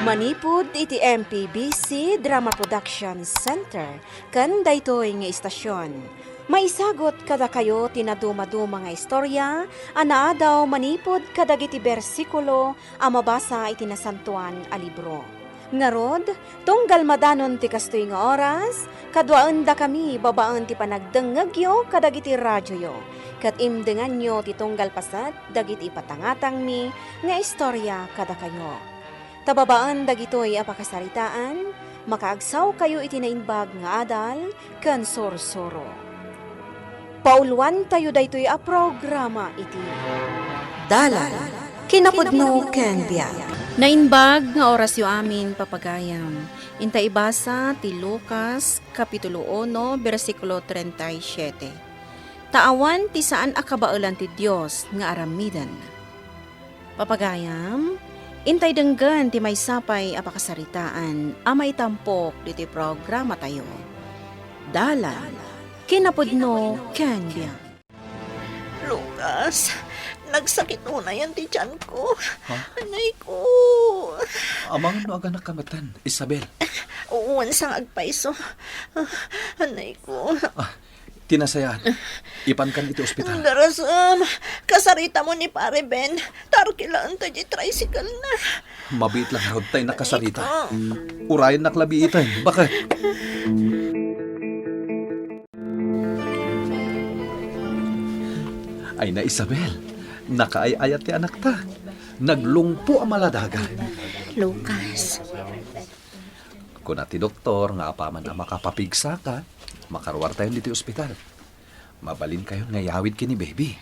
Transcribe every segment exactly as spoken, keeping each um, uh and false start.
Manipud iti M P B C Drama Production Center ken daytoy nga istasion, maisagut kadakayo ti nadumaduma nga istorya a naadaw manipud kadagiti bersikulo a mabasa iti Nasantoan a Libro. Ngarud, tunggal madanon ti kastoy nga oras, kaduaendakami babaen ti panagdengngegyo kadagiti radioyo, ket imdenganyo ti tunggal paset dagiti ipatangatangmi nga istorya kadakayo. Ta babaen dagitoy a pakasaritaan, makaagsawkayo iti naimbag nga adal ken sursuro. Pauloantayo daytoy a programa iti Dalan, Kinapudno ken Biag. Naimbag nga orasyo amin, papagayam. Inta ibasa ti Lucas, Kapitulo uno, bersikulo treinta y siete. Ta awan ti saan a kabaelan ti Dios nga aramiden. Papagayam, intay denggen ti maysa pay a pakasaritaan a maitampok ditoy programatayo. Dalan, Kinapudno ken Biag. Lucas, nagsakit unayen ti tianko. Ha? Anay ko. Amangan no aganakka metten, Isabel? Wen sa nga agpayso. Anay ko. Ah, ti nasayaat. Ipankan iti ospital. Garasem, kasaritam ni Pare Ben. Ta arkilaenta diay tricycle-na. Mabiit la ngarud ta innak kasarita. Ito. Urayennak la biiten. Baket. Ay na, Isabel, nakaay-ayat ti anakta. Naglungpo a maladagan. Lucas. Kuna ti doktor nga apaman a makapapigsaka, makaruartayon ditoy ospital. Mabalinkayon nga iyawid ken ni baby.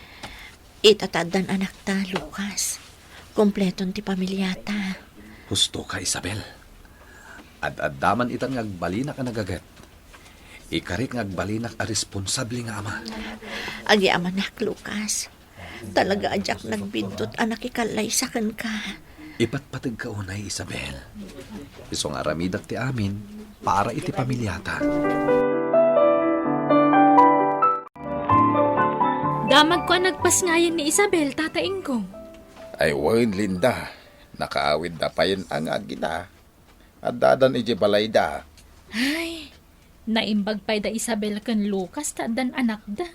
Ita ta addan anakta, Lucas. Kompleton ti pamiliata. Husto ka, Isabel. Ad-adda man itan nga agbalinak a nagaget. Ikarik nga agbalinak a responsable nga ama. Agyamanak, Lucas. Talaga a diak nagbiddut a nakikallaysa kenka. Ipatpategka unay, Isabel. Isu nga aramidak ti amin para iti pamiliata. Damagko a nagpasngayan ni Isabel, Tata Ingo. Ay wen, Linda, nakaawidda payen a ngagina. Addadan idiay balayda. Ay, naimbag pay da Isabel ken Lucas ta addan anakda.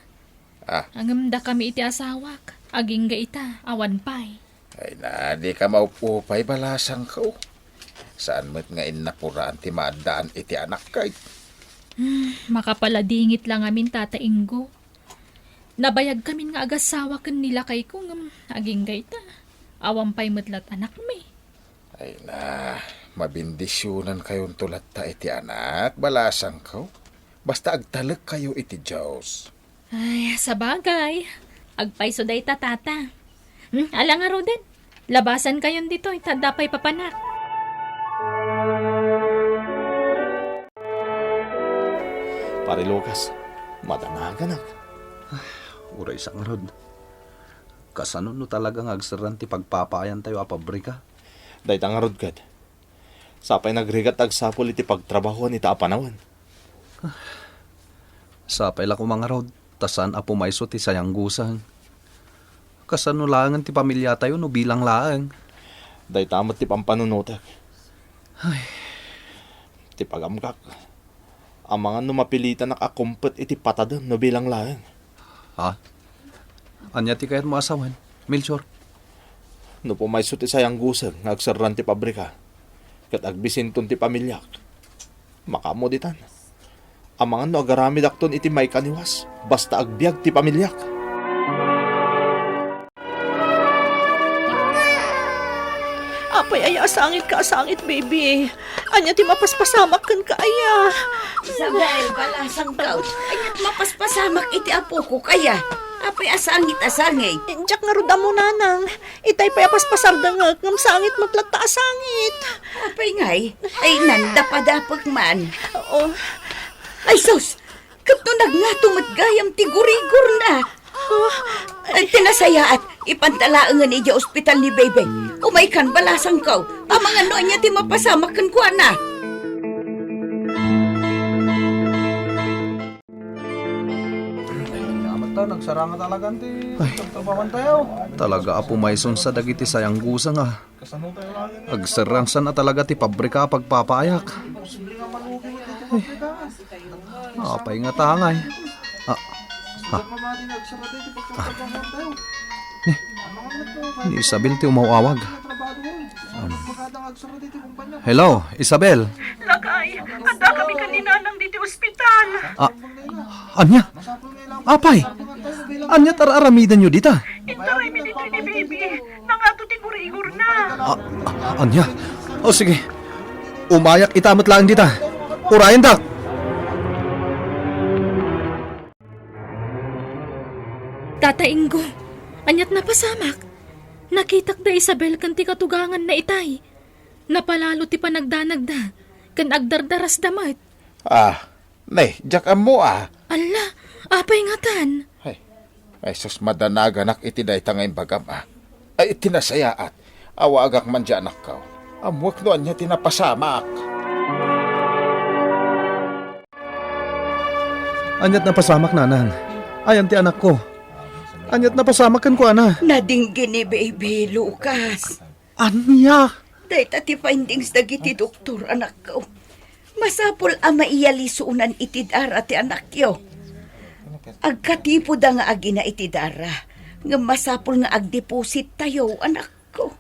Ah. Ngem dakami iti asawak, agingga ita, awan pay. Ay na, dika maup-upay, balasangko. Saan met nga innapuraan ti maaddaan iti anakka. Hmm, makapaladingit la ngamin, Tata Ingo. Nabayagkamin nga agasawa ken ni lakayko ngem agingga ita, awan pay met lat anakmi. Ay na, mabindisionankayon to latta iti anak, balasangko. Basta agtalekkayo iti Dios. Ay, sabagay. Agpayso dayta, Tata. Hmm, ala ngaruden. Labasankayon ditoy, ta adda pay papanak. Pare Lucas, madanaganak. Ay, uray sa ngarud. Kasano no talaga nga agserran ti pagpapaayantayo a pabrika? Dayta ngarud ket. Sapay nagrigat ta agsapul iti pagtrabahuan ita a panawen. Sapay la koma ngarud, ta saan a pumayso ti sayangguseng. Kasano laengen ti pamiliatayo no bilang laeng? Dayta met ti pampanunotek. Ay. Ti pagamgak, amangan no mapilitanak a kumpet iti patadem no bilang laeng. Ha? Ania ti kayatmo a sawen, Melchor? No pumayso ti sayangguseng nga agserran ti pabrika, ket agbisinton ti pamiliak, makaammo ditan. Amangan no agaramidakton iti maikaniwas, basta agbiag ti pamiliak. Apay aya a sangitka a sangit, baby? Ania ti mapaspasamak kenka aya? Isabel, balasangko. Ania ti mapaspasamak iti apoko kaya? Apay a sangit a sangit? Diak ngarud ammo, nanang. Itay pay a paspasardengek, ngem sangit met latta a sangit. Apay ngay? Ay, nandapadapek man. Oo. Ay, sus! Ket no nagngato met gayam ti gurigorna. Ay, ti nasayaat, ipanta laengen idiay ospital ni Bebe. Umaykan, balasangko. Amangan no ania ti mapasamak kenkuana. Ta, nagsara nga talaga ti Ay. pagtrabahoan tayo. Talaga, Apo, maysa sa dagiti sayanggosa nga. Kasano tayo lagi na Agserrangsan a talaga ti pabrika a pagpapaayak. Imposible nga malugi mo dito, pabrika. Apay nga tangay. Ah, ah. Mamati nagsara tayo, ti pagtrabahoan tayo. Ni, ni Isabel ti umaw-awag. Trabaho yun. Ano, maganda nga agsara dito, kumpanya. Hello, Isabel. Lakay, adda kami ken ni Nanang ditoy ospital. Ah, ania? Apay, ania ti ar-aramidenyo dita? Intaray mi ditoy ni Baby. Nangato ti gurigorna. Ah, ah, ania? O, sige. Umayak ita met laeng dita. Urayendak. Tata Ingo, aniat napasamak? Nakitak da Isabel ken ti katuganganna itay. Napalalo ti panagdanagda, ken agdardarasda met. Ah, ne, diak ammo a. Alla, apay ngatan? Ay, ay sus, madanaganak iti dayta nga imbagam a. Ay, iti nasayaat, awagak man diay anakko. Ammoek no ania ti napasamak. Aniat napasamak, Nanang? Ayan ti anakko. Aniat napasamak kenkuana? Nadinggi ni Baby, Lucas. Ania? Dayta ti findings dagiti doktor, anakko. Masapul a maiyalisunan iti dara ti anakyo. Agkatipoda nga agina iti dara, ngem masapul nga agdeposit tayo, anakko.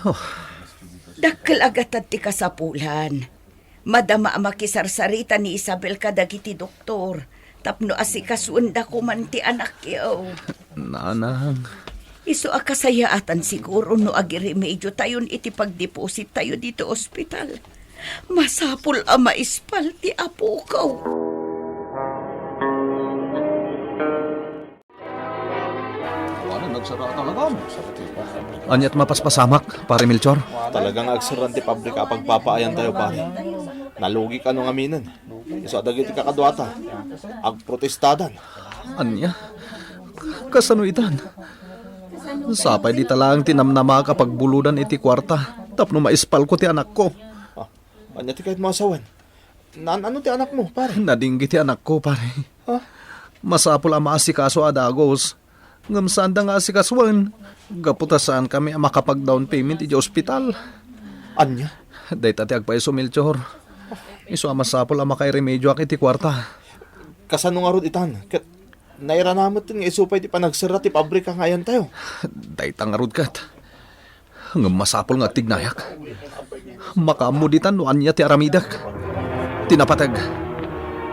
Oh. Dakkel a gatad ti kasapulan. Madama a makisarsarita ni Isabel kadagiti doktor tapno asikasuendako man ti anakyo. Nanang. Isu a kasayaatan siguro no agiremediotayon iti pagdeposit tayo ditoy ospital. Masapul a maispal ti apoko. Awanen, nagsara talaga. Aniat mapaspasamak, Pare Melchor? Talaga nga agserran ti pabrika a pagpapaayan tayo, pare. Nalugi kano ngaminen. Isu a dagiti kakaduata, agprotestadan. Ania? Kasano itan? Sapay dita laeng ti namnamaak a pagbulodan iti kuarta tapno maispalko ti anakko. Ah, ania ti kayatmo a sawen? Naan-ano ti anakmo, pare? Nadinggi ti anakko, pare. Ha? Masapul a maasikaso a dagus, ngem saanda nga asikasuen, gapu ta saankami a makapag-down payment idiay ospital. Ania? Dayta ti agpaiso, Melchor. Isu a masapul a makairemedioak iti kuarta. Kasano ngarud itan? Ket nairana met nga isu pay ti panagserra ti pabrika nga ayantayo. Dayta ngarud ket. Ngem masapul nga agtignayak. Makaammo ditan no ania ti aramidek. Ti napateg,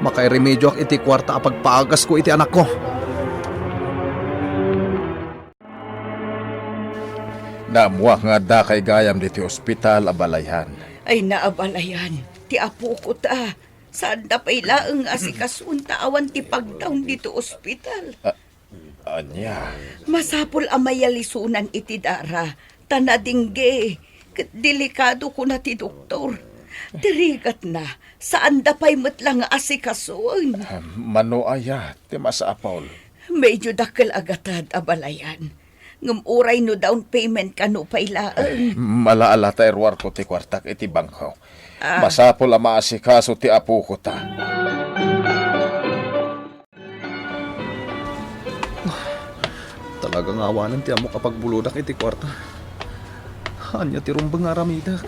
makairemedioak iti kuarta a pagpaagasko iti anakko. Naammoak nga addakay gayam ditoy ospital, Abalayan. Ay, Abalayan, ti apoko ta. Saanda pay laeng nga asikasuenta awan ti pagdaun ditoy ospital. Ah, Ania? Masapul a maiyalisunan iti dara, ta nadinggi, ket delikado, kuna ti doktor. Ti rigatna, saanda pay met la nga asikasuen. Ah, mano aya ti masapul? Medyo dakkel a gatad, Abalayan. Ngem uray no down payment kano pay laeng. Malaala ta iruarko ti kuartak iti bangko. Ah. Masapul a maasikaso ti apoko ta. Talaga nga awanen ti ammok a pagbulodak iti kuarta. Ania ti rumbeng nga aramidek?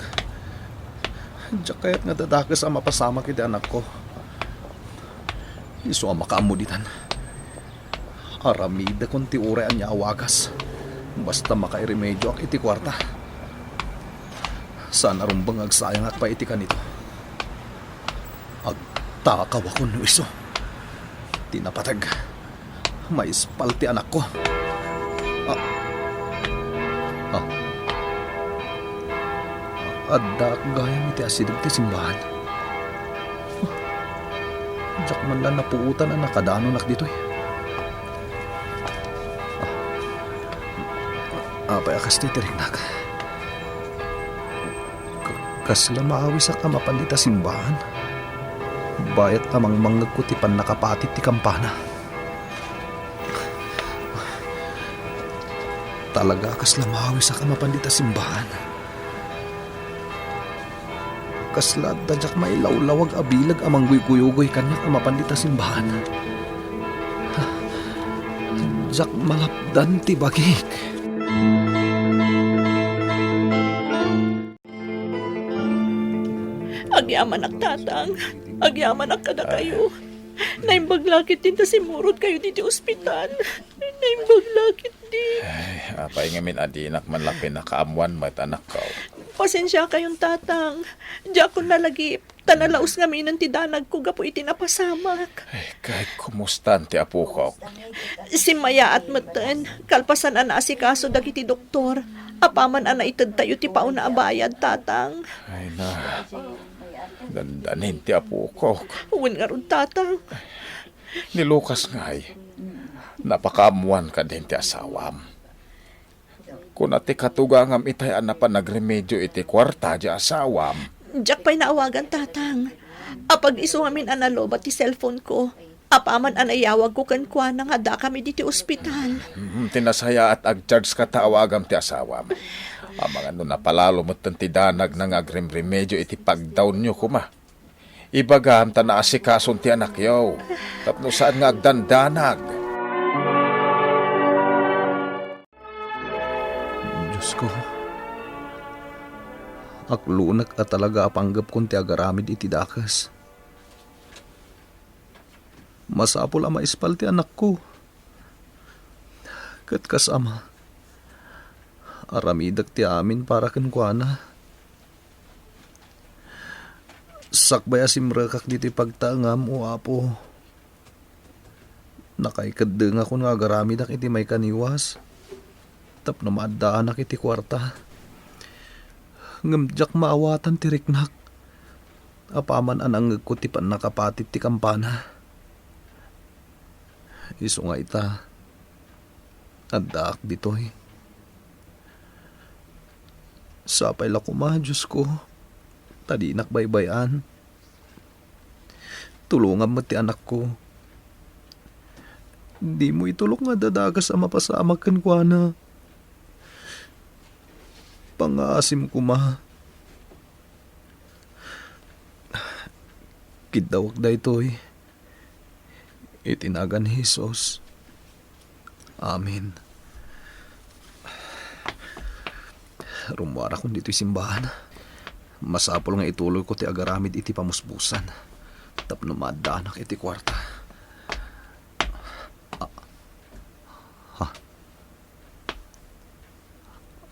Diak kayat nga dadakes a mapasamak iti anakko. Isu a makaammo ditan. Aramidekon ti uray ania a wagas. Basta makairemedioak iti kuarta. Saan a rumbeng nga agsayangak pay iti kanito. Agtakawakon no isu. Ti napateg, maispal ti anakko. Ah. Ah. Addaak gayam iti asideg ti simbahan. Diak man la napuotan a nakadanonak ditoy. Ah. Apay a kasta ti riknak? Kasla maawisak a mapan dita simbahan. Bayat a mangmangngegko ti pannakapatit ti kampana. Talaga a kasla maawisak a mapan dita simbahan. Kasla adda diak mailawlawag a bileg a mangguyguyugoy kaniak a mapan dita simbahan. Diak malapdan ti bagik. Agyamanak, Tatang. Agyamanak kadakayo. Naimbag la ketdin ta simurotkayo ditoy ospital. Naimbag la ketdi. Ay, apay ngamin a dinak man la pinakaammuan met, anakko? Pasensiakayon, Tatang. Diakon nalagip. Ta nalaus ngaminen ti danagko gapu iti napasamak. Ay, ket kumustan ti apokok? Simmayaat metten, kalpasan a naasikaso dagiti doktor, apaman a naitedtayo ti pauna a bayad, Tatang. Ay na, dandanin ti apokok. Wen ngarud, Tatang. Ni Lucas ngay, napakaammuan kadin ti asawam. Kuna ti katugangam itay a napan nagremedio iti kuarta ti asawam. Diak pay naawagan, Tatang. Apag-isu ngamin a nalobat ti cellphone ko. Apaman a naiyawagko kenkuana nga addakami ditoy ospital. Hmm, ti nasayaat, agchargeka ta awagam ti asawam. Amangan no napalalo metten ti danagna nga agremremedio iti pagdawnyo koma. Ibagam ta naasikason ti anakyo tapno saan nga agdandanag. Diosko, aklonek a talaga a panggepkon ti agaramid iti dakes. Masapul a maispal ti anakko. Ket kas ama, aramidek ti amin para kenkuana. Sakbay a simrekak ditoy pagtaengam, O Apo, nakaikeddengakon nga agaramidak iti maikaniwas tapno maaddaanak iti kuarta. Ngem diak maawatan ti riknak apaman a nangngegko ti pannakapatit ti kampana. Isu nga ita, addaak ditoy. Sapay la koma, Diosko, ta dinak baybay-an. Tulongam met ti anakko. Dimo itulok nga adda dakes a mapasamak kenkuana. Pangngaasim koma. Kiddawek daytoy iti nagan ni Jesus. Amen. Rummuarakon ditoy simbahan. Masapul nga ituloyko ti agaramid iti pamuspusan tapno maaddaanak iti kuarta. Ah, ha?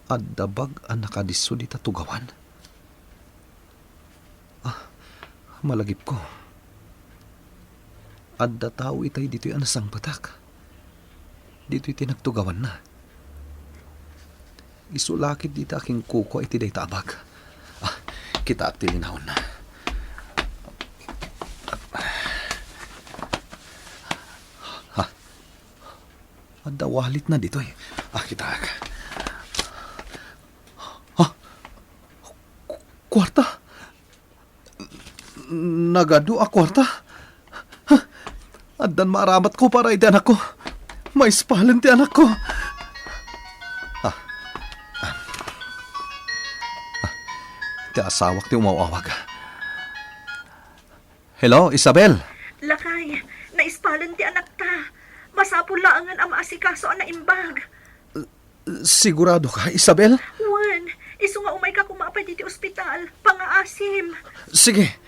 Adda bag a nakadisso dita tugawan? Ah, malagipko. Adda tao itay ditoy a nasangpetak. Ditoy ti nagtugawanna. Isu la ketdi ta akinkukua iti dayta a bag. Ah, kitaak ti linaonna. Ha? Adda walletna ditoy. Ah, kitaak. Ha? Ku-, kuarta? Nagadu a kuarta? Ha? Addan maaramatko para iti anakko. Maispalen ti anakko. Ah. Ah. Ah. Ti asawak ti umaw-awag. Hello, Isabel? Lakay, naispalen ti anakta. Masapul laengen a maasikaso a naimbag. Sigurado ka, Isabel? Wen, isu nga umayka koma pay ditoy ospital. Pangaasim. Sige,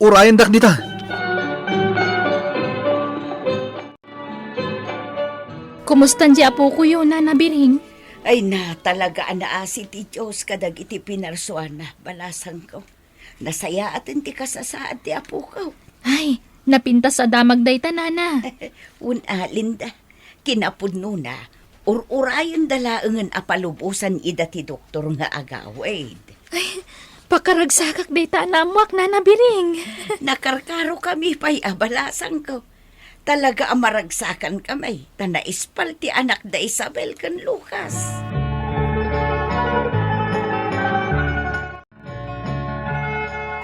urayendak dita. Kumustan di apokoyo, Nana Biring? Ay na, talaga a naasi ti Dios kadagiti pinarsuana, balasangko. Nasayaaten ti kasasaad ti apokaw. Ay, napintas a damag dayta, Nana. Wen a, Linda. Kinapudnona, ur-urayenda laengen a palubosan ida ti doktor nga agawid. Ay, pakaragsakak dayta a naammoak, Nana Biring. Nakarkarokami pay a balasangko. Talaga a maragsakankami, ta naispal ti anakda Isabel ken Lucas.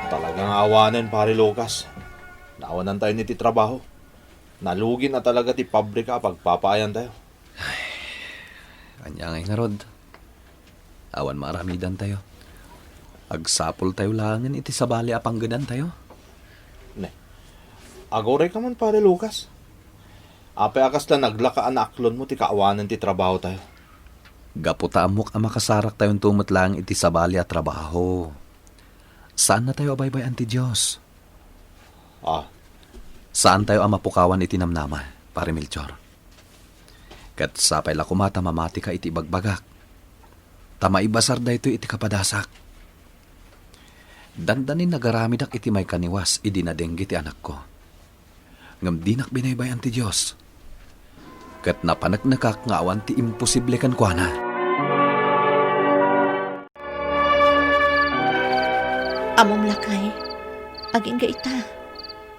Talaga nga awanen, Pare Lucas. Naawanantayo iti trabaho. Nalugina talaga ti pabrika a pagpapaayantayo. Ay, ania ngay ngarud? Awan maaramidantayo. Agsapultayo laengen iti sabali a panggedantayo. Ne, agurayka man, Pare Lucas. Apay a kasla naglaka a naaklonmo ti kaawanan ti trabahotayo? Gapu ta ammok a makasaraktayo met laeng iti sabali a trabaho. Saannatayo a baybay-an ti Dios. Ah. Saantayo a mapukawan iti namnama, Pare Melchor. Ket sapay la koma ta mamatika iti ibagbagak, ta maibasar daytoy iti kapadasak. Dandanin nagaramidak iti maikaniwas idi nadengge ti anakko. Ngem dinak binaybay-an ti Dios. Ket napaneknekak nga awan ti imposible kenkuana. Ammom, lakay, agingga ita.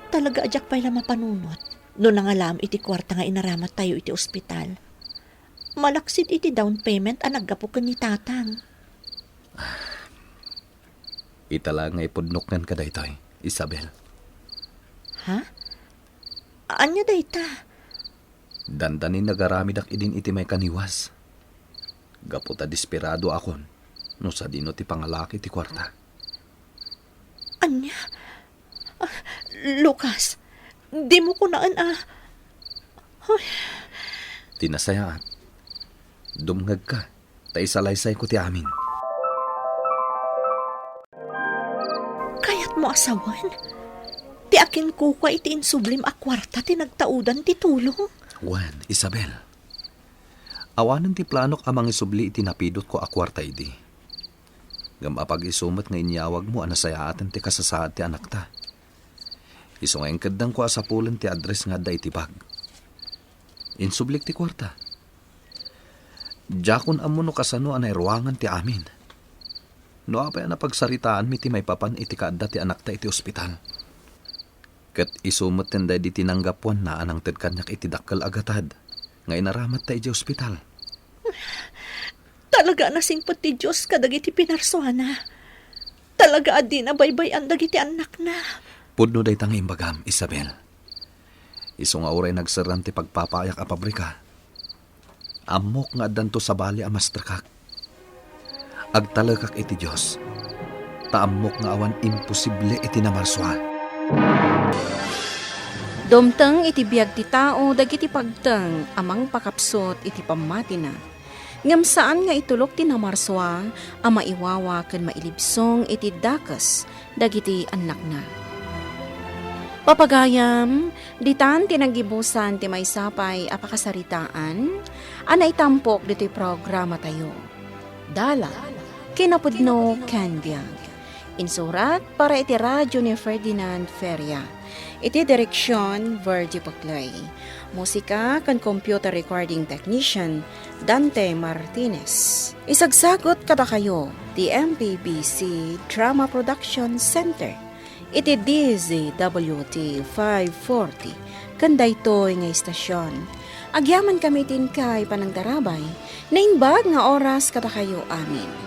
Talaga a diak pay la mapanunot no nangalaam iti kuarta nga inaramattayo iti ospital. Malaksid iti down payment a naggapu ken ni Tatang. Ita la nga ipudnok nganka daytoy, Isabel. Ha? Ania dayta? Dandanin nagaramidak idin iti maikaniwas. Gapu ta desperadoakon no sadino ti pangalaak iti kuarta. Ania? Ah, Lucas, dimo kunaen a. Ay. Ti nasayaat, dumngegka, ta isalaysayko ti amin. Kayatmo a sawen ti akinkukua iti insublim a kuarta ti nagtaudan ti tulong? Wen, Isabel, awanen ti planok a mangisubli iti napidutko a kuarta idi. Ngem apag-isu met nga inyawagmo a nasayaaten ti kasasaad ti anakta. Isu nga inkeddangko a sapulen ti address nga adda iti bag. Insublik ti kuarta. Diakon ammo no kasano a nairuangan ti amin. No apay a napagsaritaanmi ti maipapan iti kaadda ti anakta iti ospital. Ket isu met ti nanggapuanna a nangted kaniak iti dakkel a gatad nga inaramatta idiay ospital. Talaga a nasingpet ti Dios kadagiti pinarsuana. Talaga a dina baybay-an dagiti annakna. Pudno dayta nga imbagam, Isabel. Isu nga uray nagserrem ti pagpapaayak a pabrika, ammok nga addanto sabali a mastrekak. Agtalekak iti Dios, ta ammok nga awan imposible iti namarsua. Dumteng iti biag ti tao dagiti pagteng a mangpakapsut iti pammatina. Ngem saan nga itulok ti namarsua a maiwawa ken mailibsong iti dakes dagiti annakna. Papagayam, ditan ti naggibusan ti maysa pay a pakasaritaan a naitampok ditoy programatayo. Dalan, kinapudno ken biag. Insurat para iti radyo ni Ferdinand Feria. Iti direksion, Virgie Puclay. Musika ken computer recording technician, Dante Martinez. Isagsagut kadakayo ti M P B C Drama Production Center iti D Z W T five forty ken daytoy nga istasion. Agyamankami ti inkay panangtarabay. Naimbag nga oras kadakayo amin.